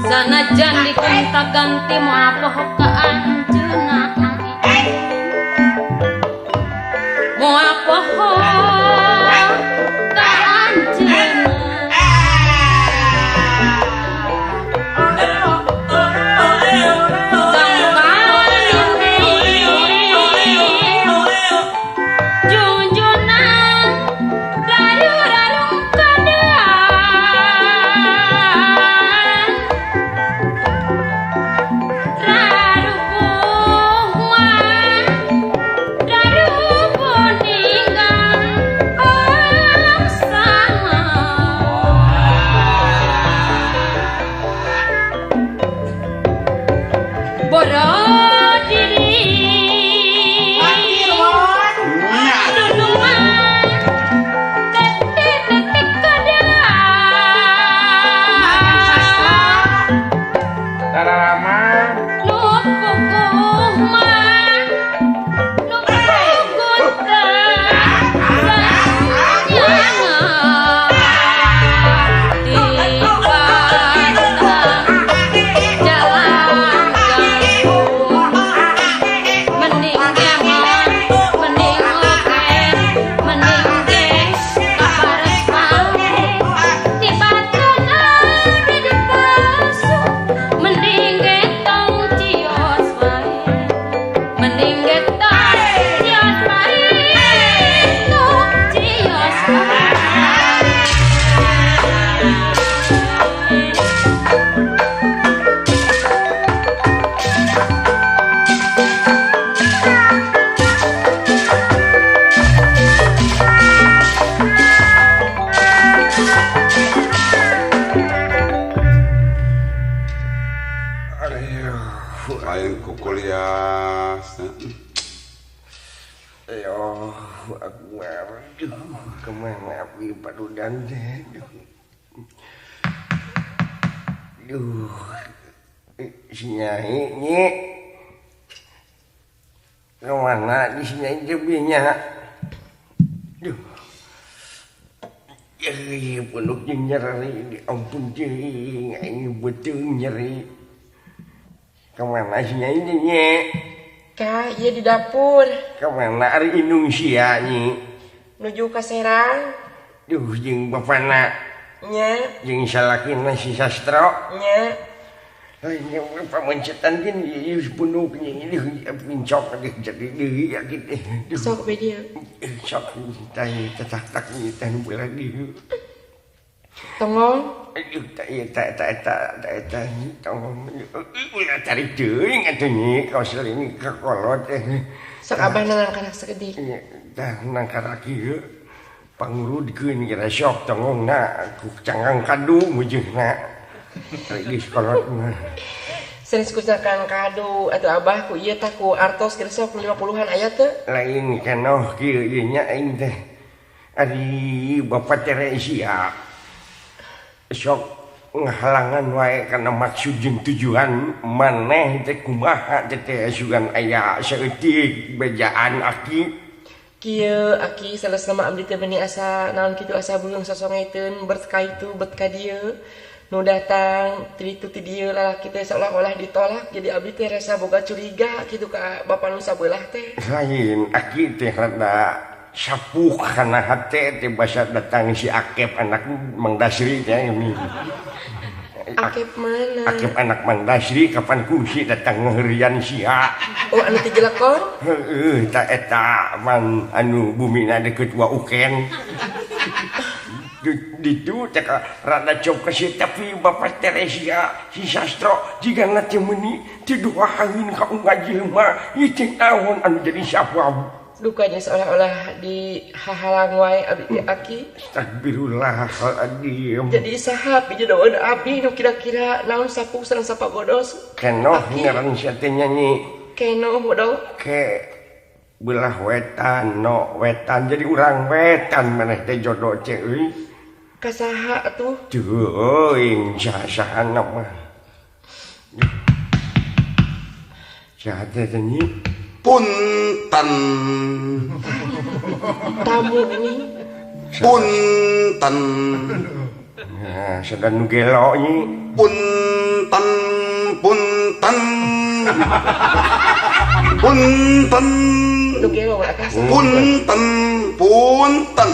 Sanajan digonta-ganti moal poho ka anjeunna moal poho ka anjeunna junjunan rarung kadaan rarung Lain ku kuliah. Yo, akbar. Kemana api padudan teh? Duh. Si Nyai nyi. Kemana di si Nyai jebinya? Duh. Nyeri, peluknya nyeri, ampun cing, ini betul nyeri. Kemana si Nyai nyi? Kak, iya di dapur. Kemana ari indung sia nyi? Nuju ka Serang. Duh, jeung bapana. Nya. Jeung salakina si Sastro. Nya. Pamancetan gin ieu punuk nyi pincok jadi deui yakin. Sok be dia. Sok tah tak tah nu deui. Tongong. Aduh, tak tak tak tak tongong. Ulah tarik teuing atuh nyi kaos ini kakolot. Sok abah nangkarak sakedik. Tah nangkarak ieu pangurudkeun kira sok tongongna ku cangkang kadu mujeuhna. Geus kolot mah. Sanes ku cangkang kadu atuh abah ku ieu tah ku artos kira sok 50-an aya teu? Lain kanoh kieu ieu nya aing teh. Ari Bapak Teresia sok ngahalangan wae kana maksud jeung tujuan maneh teh kumaha teh sugan aya saeutik bejaan aki. Kieu aki saleresna mah abdi teh beuni asa naon kitu asa beung sasongeteun bet ka itu bet ka dieu. Nu datang ti ditu ti dieu lalaki teh seolah-olah ditolak jadi abdi teh rasa boga curiga kitu ka bapa nu sabelah teh. Lain aki teh rada sapuh kana hate teh basa datang si Akep anak Mang Dasri teh ini. Akep mana? Akep anak Mang Dasri kapan kungsi datang ngeheurian sia. Oh anu ti Jelekon? Heueuh ta eta man anu bumina deukeut Wa Uken. Ditu teh rada cok kasih tapi Bapak Teresia si Sastro jigana teh meuni teu duahaeun ka unggal jelema ieu teh naon anu jadi sabab. Dukanya seolah-olah di hahalang wae abdi teh aki. Astagfirullahaladzim. Jadi saha pijodoheun abdi nu kira-kira naon sapuk sareng sapagodos. Kenoh ngaran sia teh nyanyi. Kenoh bodoh. Ke belah wetan no wetan jadi urang wetan maneh teh jodoh teh euy. Ka saha atuh? Teuing saha-sahana mah. Saha teh nyi? Punten. Tamu ini. Punten. Nah, sedang nu gelo nyi. Punten, punten. Punten. Nu gelo atas. Punten, punten.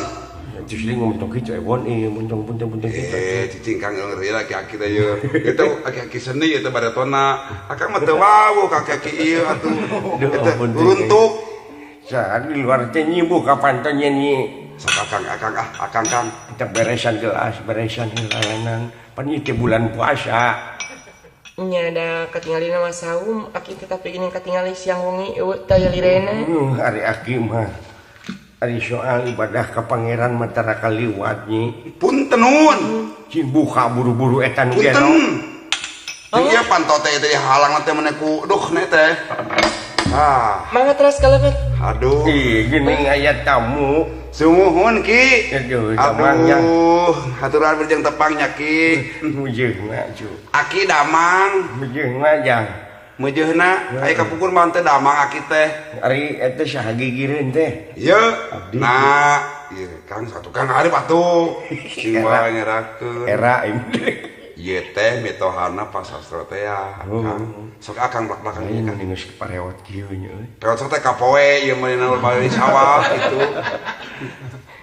Terus dia ngomong kitu ewon ieu muntong punten-punten kitu. Cicing Kang ngeri aki-aki teh ieu. Eta aki-aki seni eta baretona. Akang mah teu wawuh aki-aki ieu atuh. Eta runtuk. Saha di luar teh nyibuh ka panto nyi. Sok akang akang ah akang Kang. Kita beresan gelas, beresan layanan. Pan ieu teh bulan puasa. Nya da katingalina mah saum, aki teh tapi geuning katingali siang wengi eueuh teh aya lirena. Ari aki mah. Ari soal ibadah ka pangeran mah tara kaliwat nyi. Punten nuhun. Cing buka buru-buru eta nu gelo. Punten. Ieu panto teh teh halang teh maneh ku duh ne teh. Ah. Mangga teras kalemet. Aduh. Ih, geuning aya tamu. Sumuhun Ki. Aduh, damang. Aduh, haturan berjeng tepang nya Ki. Mujeuhna cu. Aki damang. Mujeuhna jang. Mujeuhna aya kapungkur mah teh damang aki teh. Ari eta saha gigireun teh? Ieu. Nah, ieu Kang satu Kang Arif atuh. Cing wae ngerakeun. Era ini. Ieu teh mitohana Pak Sastro teh ya. Kang. Sok akang blak-blakan ieu Kang geus parewot kieu nya euy. Parewot sok teh kapoe ieu mah dina bali sawah kitu.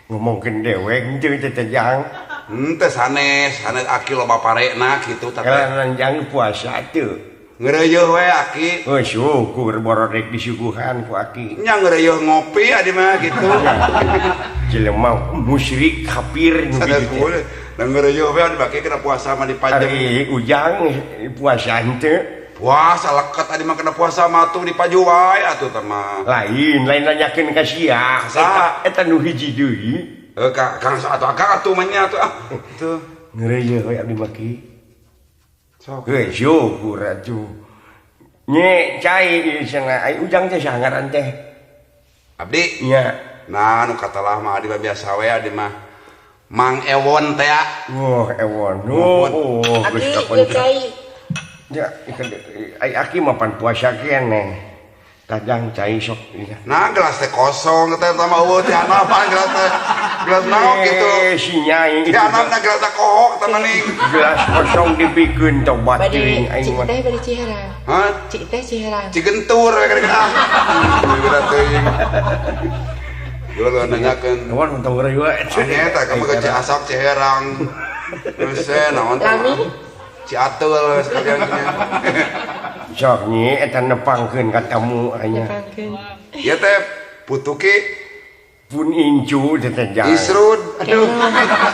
Ngomongkeun dewek teu teh jang. Henteu sanes, sanes aki loba parena kitu teh. Kalaran jang puasa teu. Ngeureuyeun we aki. Oh syukur borodek disuguhan ku aki. Nya ngeureuyeun ngopi adi mah kitu. Jelema musyrik kafir nu kitu. Da ngeureuyeun we adi baki kena puasa mah dipanjang. Ari ujang puasa henteu. Puasa leket adi mah kena puasa mah atuh dipaju wae atuh teh mah. Lain, lain nanyakeun ka sia. Eta nu hiji deui. Heuh ka Kang atuh akang atuh mah nya atuh ah. Tuh. Ngeureuyeun we abdi mah ki. Sok. Heuh syukur atuh. Nye cai ieu cenah ai Ujang teh saha ngaran teh? Abdi. Nya. Nah nu katelah mah abdi mah biasa we abdi mah. Mang Ewon teh ya. Oh, Ewon. Oh, geus kapan. Cai. Ya, ai aki mah pan puasa keneh. Tajang cai sok. Nah, gelas teh kosong teh sama eueuh teh apaan gelas teh. Gelas naon kitu? Si nyai. Ti anakna gelas teh kohok teh maning. Gelas kosong dibikeun tobat teuing aing mah. Cik teh bari Ciherang. Hah? Cik teh Ciherang. Cigentur we kadang ah. Geura teuing. Geura nanyakeun. Ewon untung geura we. Nya eta kamu ke Ciasok Ciherang. Terus naon teh? Ciateul sekalian nya. Sok nyi eta nepangkeun ka tamu anya. Nepangkeun. Ieu teh putuki pun incu teh teh jang. Isrud. Aduh.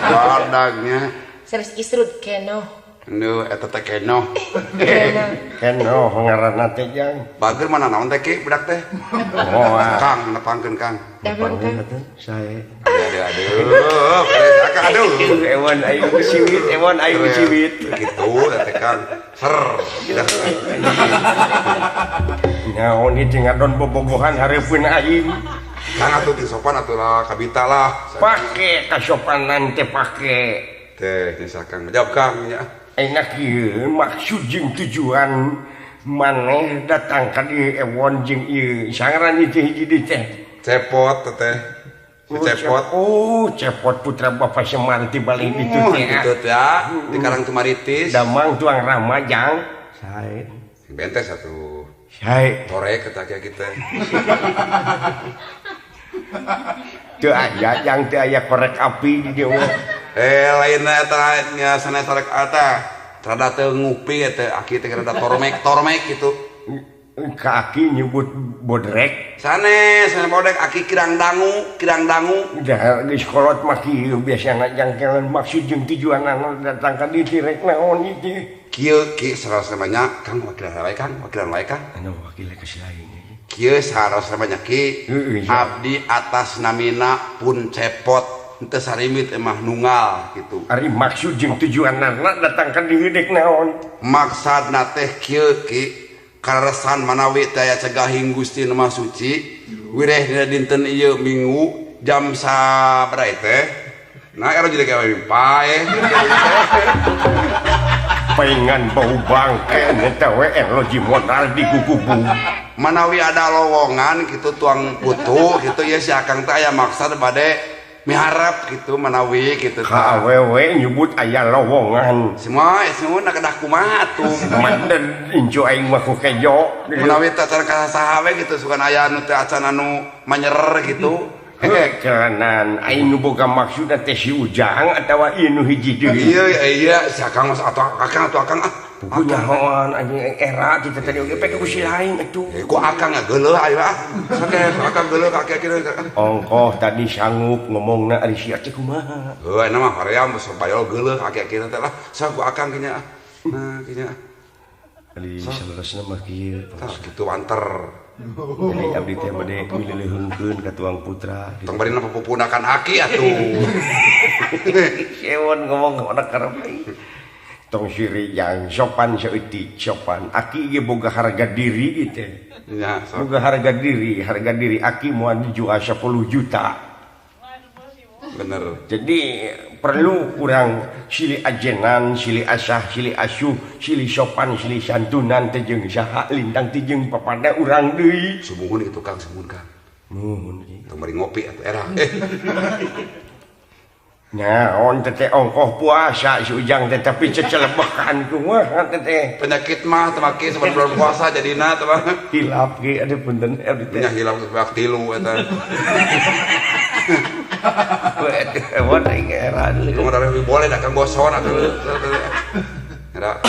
Badagnya. Sanes isrud kenoh. Aduh eta teh kenoh. Kenoh ngaranna teh jang. Bager mana naon teh ki budak teh? Oh, Kang nepangkeun Kang. Nepangkeun atuh sae. Aduh aduh. Aduh. Ewon aing ciwit, ewon aing ciwit. Gitu teh Kang. Ser. Naon ieu teh ngadon bobogohan hareupeun aing. Kang atuh teu sopan atuh lah kabita lah. Pake kasopanan teh pake. Teh geus Kang jawab Kang nya. Enak ieu maksud jeung tujuan maneh datang ka dieu Ewon jeung ieu sangaran ieu teh hiji deui teh. Cepot teh. Si Cepot. Oh, Cepot putra Bapak Semar ti balik ditu teh. Ditu teh di Karang Tumaritis. Damang tuang Rama jang. Sae. Bentes atuh. Sae. Torek eta kieu teh. Teu aya jang teu aya korek api di dieu. Lainna eta nya sanes rek eta rada teu ngupi eta aki teh rada tormek gitu. Ka aki nyebut bodrek. Sanes sanes bodrek aki kirang dangu. Dah geus kolot mah kieu biasana jangkelan maksud jeung tujuanna datang ka dieu rek naon ieu. Kieu ki sarasana nya Kang wakilan wae Kang, wakilan wae Kang. Anu wakil ka si lain. Kieu sarasana nya ki abdi atas namina pun Cepot. Henteu sarimit emah nunggal gitu. Ari maksud jeung tujuanna datang ka dieu dek naon? Maksudna teh kieu ki kaleresan manawi teh aya cegahing Gusti nu Maha Suci wireh dina dinten ieu Minggu jam sabaraha teh? Nah era jadi gawe pae. Paingan bau bangke eta we loji modal di gugubu. Manawi ada lowongan gitu tuang putu gitu ya si Akang teh aya maksad bade miharap gitu manawi gitu ka awewe nyebut aya lowongan semua semua nak kedah kumaha atuh manden incu aing mah ku kejo manawi teh acan ka saha we gitu sugan aya anu teh acan anu manyer gitu keranan aing nu boga maksudna teh si Ujang atawa ieu nu hiji deui iya iya si Akang mas atuh Akang atuh Akang ah nyahoan anjing era kita tadi oge pek ku si lain atuh ku Akang geuleuh ayo ah sake Akang geuleuh ka kieu ongkoh tadi sanggup ngomongna ari sia teh kumaha heuh eta mah hoream supaya geuleuh ka kieu teh lah sok ku Akang kieu nya nah kieu nya ari saleresna mah kieu tah kitu wanter jadi abdi teh bade mileuleungkeun ka tuang putra tong bari pupunakan aki atuh ewon ngomong kana karep tong siri yang sopan saeutik sopan aki ge boga harga diri teh nya boga harga diri aki moal dijual 10 juta bener jadi perlu kurang silih ajenan silih asah silih asuh silih sopan silih santunan teh jeung saha lintang teh jeung papada urang deui sumuhun itu Kang sumuhun Kang nuhun tong bari ngopi atuh era naon teh ongkoh puasa si Ujang teh tapi cecelebekan kumaha teh penyakit mah teh make saban bulan puasa jadina teh mah hilap ge aduh punten abdi teh nya hilap geus tilu eta ewon aing era kumaha boleh da Kang boson atuh era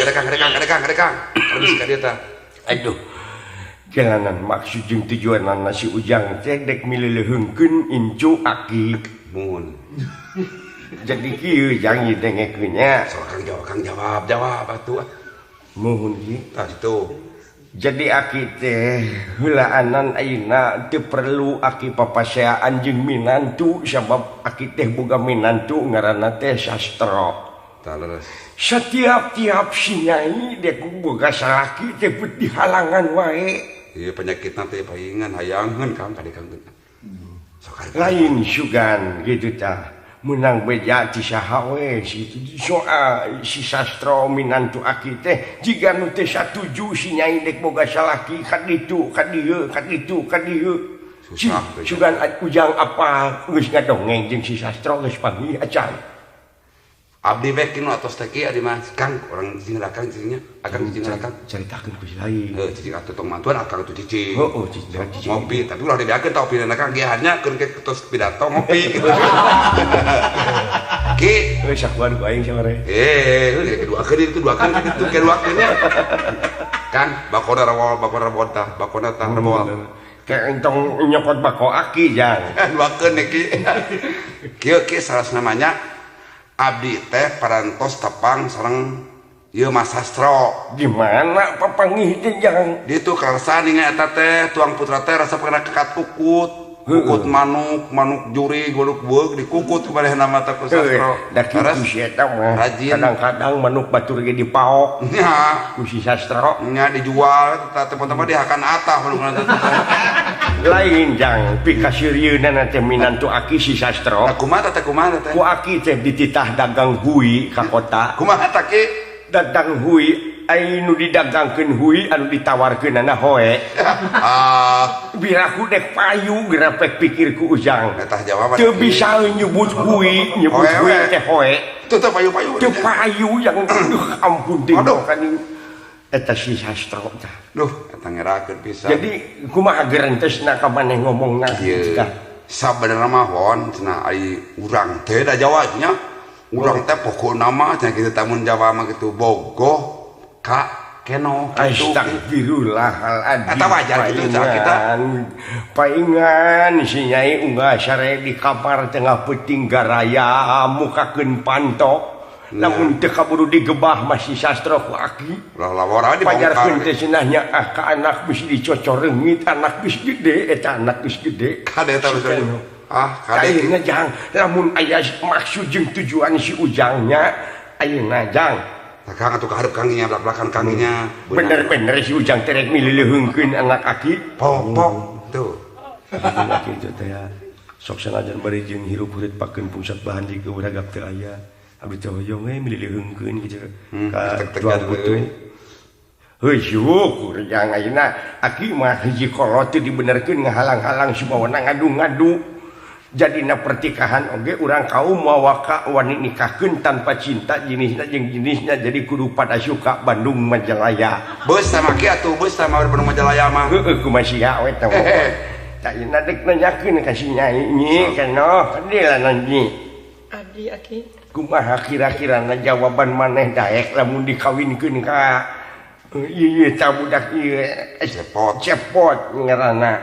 Kang Kang Kang Kang geus ka dieu tah aduh jalanan maksud jeung tujuanna si Ujang teh dek mileuleungkeun incu aki mun jadi kieu jang ieu dengekeun nya sok Kang jawab jawab atuh muhun ki tah kitu jadi aki teh heulaanan ayeuna teu perlu aki papaseaan jeung minantu sabab aki teh boga minantu ngaranna teh sastra. Tah leres. Setiap-tiap si nyai dek boga salaki teh dihalangan wae. Ieu penyakitna teh paingan hayangeun Kang kade Kang. Lain sugan gitu tah. Menang beja ti saha we soal si Sastro minantu aki teh jiga nu teh satuju si nyai dek boga salaki ka ditu ka dieu ka ditu ka dieu. Sugan ujang apa geus ngadongeng jeung si Sastro geus panggih acan. Abdi we kinu atos teh kieu adi mah Kang urang cicing lah Kang cicingnya akang cicing lah Kang caritakeun ku si lain. Heuh cicing atuh tong mantuan akang atuh cicing. Heuh cicing ngopi tapi ulah dibeakeun tah opina Kang gehannya keun ke tos pidato ngopi gitu. Ki heuh sakuan ku aing samare. Eh heuh keduakeun itu duakeun kitu keduakeun nya. Kang bakona rawol bakona rawol tah bakona tah rawol. Kayak entong nyokot bako aki jang. Duakeun ki. Kieu ki salah namanya abdi teh parantos tepang sareng ieu Mas Sastro. Di mana papanggih teh jang? Di itu karsa ninga eta teh tuang putra teh rasa pernah kekat kukut. Kukut manuk, manuk juri, goluk beug dikukut ku manehna mah teh ku Sastro. Da kitu si eta mah. Kadang-kadang manuk batur ge dipaok. Nya ku si Sastro. Nya dijual eta teh teman-teman dihakan atah manukna teh. Lain jang pikasirieunana teh minantu aki si Sastro. Kumaha teh kumaha teh? Ku aki teh dititah dagang hui ka kota. Kumaha teh ki? Dagang hui ai nu didagangkeun hui anu ditawarkeunana hoe. Ah, biraku dek payu gerapek pikir ku ujang. Eta jawaban. Teu bisa nyebut hui, nyebut hui teh hoe. Teu teu payu-payu. Teu payu yang aduh ampun deui kan eta si Sastro tah. Duh, eta ngerakeun pisan. Jadi kumaha gerentesna ka maneh ngomongna kieu tah. Sabenerna mah hon cenah ai urang teh da Jawa nya. Urang teh pokona mah cenah kitu tamun Jawa mah kitu bogoh ka keno kitu. Astagfirullahaladzim. Eta wajar kitu cenah kita. Paingan si nyai unggah sare di kamar tengah peuting garaya mukakeun panto. Lamun teu kaburu digebah masih Sastro ku aki. Ulah lawara dibongkar. Pajarkeun teh cenah nya ah ka anak bisi dicocor reungit, anak geus gede eta anak geus gede. Kade eta geus ah kade. Ayeuna jang lamun aya maksud jeung tujuan si ujangnya ayeuna jang. Tah Kang atuh kaharep Kang nya belak-belakan Kang nya. Bener-bener si ujang teh rek milileuheungkeun anak aki. Pok-pok tuh. Kitu teh sok sanajan bari jeung hirup hurit pakeun pusat bahan di geuragap teu aya. Abdi teh hoyong we milileuheungkeun kitu ka tuang putu. Heuh syukur jang ayeuna aki mah hiji kolot teu dibenerkeun ngahalang-halang sumawana ngadu-ngadu. Jadina pertikahan oge urang kaum mawa ka wani nikahkeun tanpa cinta jenisna jeung jenisna jadi kudu pada suka Bandung Majalaya. Beus sama ki atuh beus sama Bandung Majalaya mah. Heueuh kumaha sia we teh. Tah ayeuna dek nanyakeun ka si nyai nyi kenoh kadieu nyi. Abdi aki kumaha kira-kirana jawaban maneh daek lamun dikawinkeun ka ieu tah budak ieu cepot cepot ngaranna.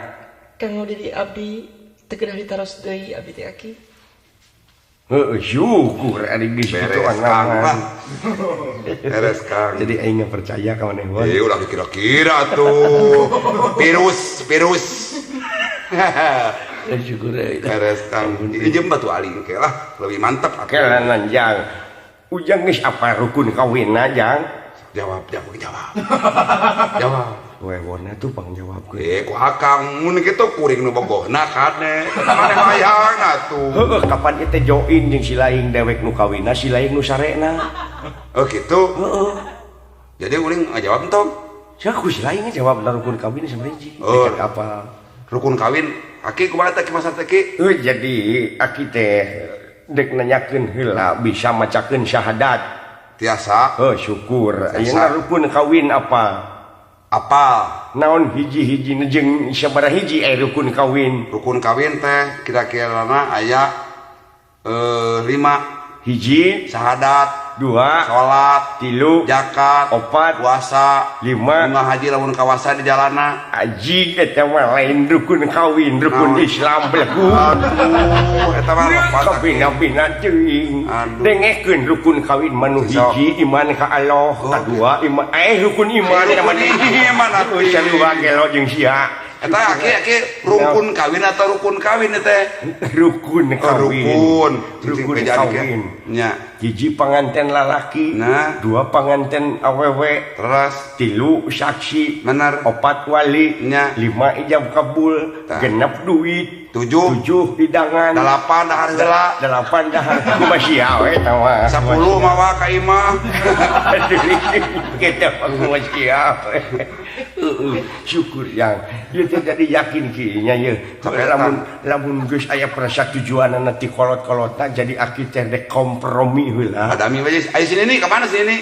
Kanggo diri abdi teu kedah ditaros deui abdi teh aki. Heueuh syukur ari geus kitu anak. Beres Kang. Jadi aing percaya ka maneh wae. Eh ulah dikira-kira tuh. Virus virus. Syukur euy. Beres Kang. Ieu batu aling ke lah, lebih mantap kelanan jang. Ujang geus apa rukun kawinna jang? Jawab jawab jawab. Jawab. Wewona tuh pangjawabkeun. Eh ku akang mun kitu kuring nu bogohna kade. Maneh hayang atuh. Heueuh kapan ieu teh join jeung si laing dewek nu kawinna si laing nu sarena. Oh kitu. Heeh. Jadi uring ngajawab entong. Sia ku si laing ngajawab rukun kawin sabaraha. Oh. Apa? Rukun kawin aki kumaha teh ki masa teh ki? Heuh jadi aki teh dek nanyakeun heula bisa macakeun syahadat. Tiasa. Heuh syukur. Ayeuna rukun kawin apa? Apal naon hiji-hiji jeung sabaraha hiji aya rukun kawin? Rukun kawin teh kira-kirana aya 5. Hiji syahadat, 2 salat, 3 zakat, 4 puasa, 5 bunga haji lamun kawasa di jalana. Aji eta mah lain rukun kawin, rukun Islam belegu. Aduh, eta mah kabina-bina teuing. Dengekeun rukun kawin manu hiji iman ka Allah, kadua iman rukun iman eta mah iman atuh sarua gelo jeung sia. Eta aki rukun kawin atau rukun kawin teh? Rukun kawin. Rukun kawin. Nya. Hiji panganten lalaki, nah. 2 panganten awewe, terus 3 saksi, bener, 4 wali, nya. 5 ijab kabul, 6 duit, 7 hidangan, 8 dahar heula, 8 dahar. Kumaha sia we eta mah. 10 mawa ka imah. Kita kumaha sia we. Syukur yang ieu teh jadi yakin kieu nya ieu. Lamun geus aya persatujuanana ti kolot-kolotna jadi aki teh dek kompromi heula. Adami we aya sini nih ka mana sini?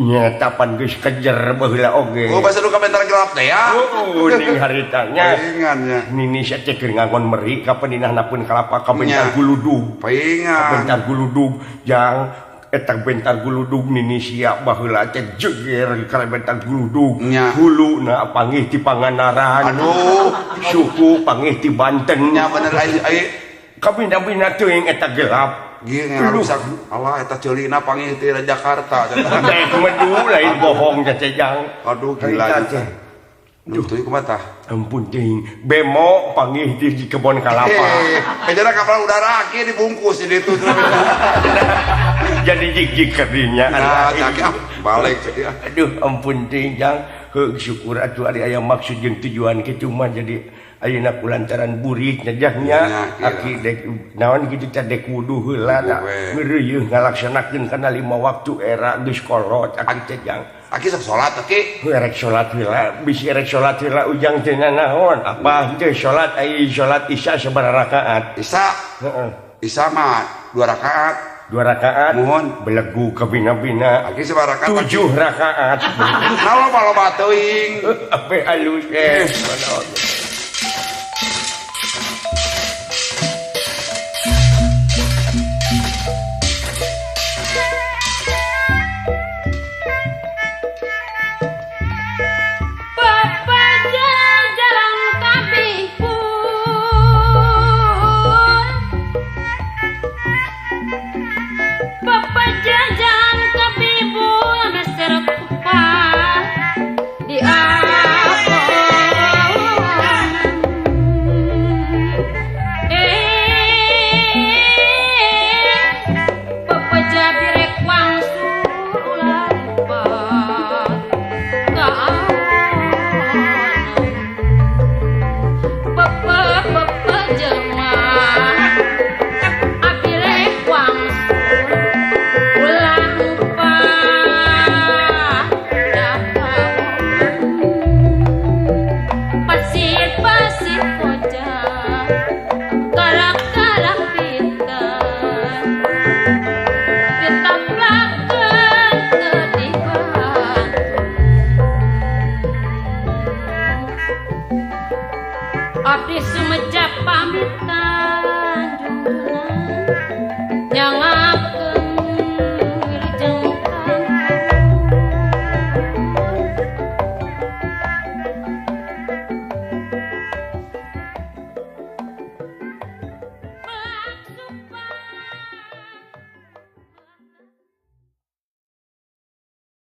Nya tapan geus kejer baheula oge. Oh basa nu ka bentar gelap teh ya. Oh ning haritanya. Paingannya. Nini sia teh keur ngangon meri ka peninahna pun kalapa ka bentar guludug. Paingan. Ka bentar guludug jang eta bentar guludug nini sia baheula teh jeger ka bentar guludug. Huluna panggih ti Pangandaran. Aduh, suku panggih ti Banten. Nya bener ai kabina-bina teuing eta gelap. Ieu ngarusak Allah eta ceulina panggih ti Jakarta. Teh medu lain bohong teh jang. Aduh gila teh. Duh teuing kumaha tah? Ampun teuing. Bemo panggih di kebon kalapa. Kejana kapal udara aki dibungkus di ditu. Jadi jig-jig kadinya. Nah, balik jadi. Aduh ampun teuing jang. Heuh syukur atuh ari aya maksud jeung tujuan kitu mah jadi ayeuna kulantaran burit nyajahnya aki dek naon kitu teh dek wudu heula da ngeureuyeuh ngalaksanakeun kana 5 waktu era geus kolot aki teh jang. Aki sok salat aki rek salat heula bisi rek salat heula ujang teh nanaon apa teh salat ai salat isya sabaraha rakaat isya heeh isya mah 2 rakaat 2 rakaat mohon belegu kabina-bina aki sabaraha rakaat 7 rakaat nah loba-loba teuing ape alus eh Abdi sumejap pamitan junjungan. Jangan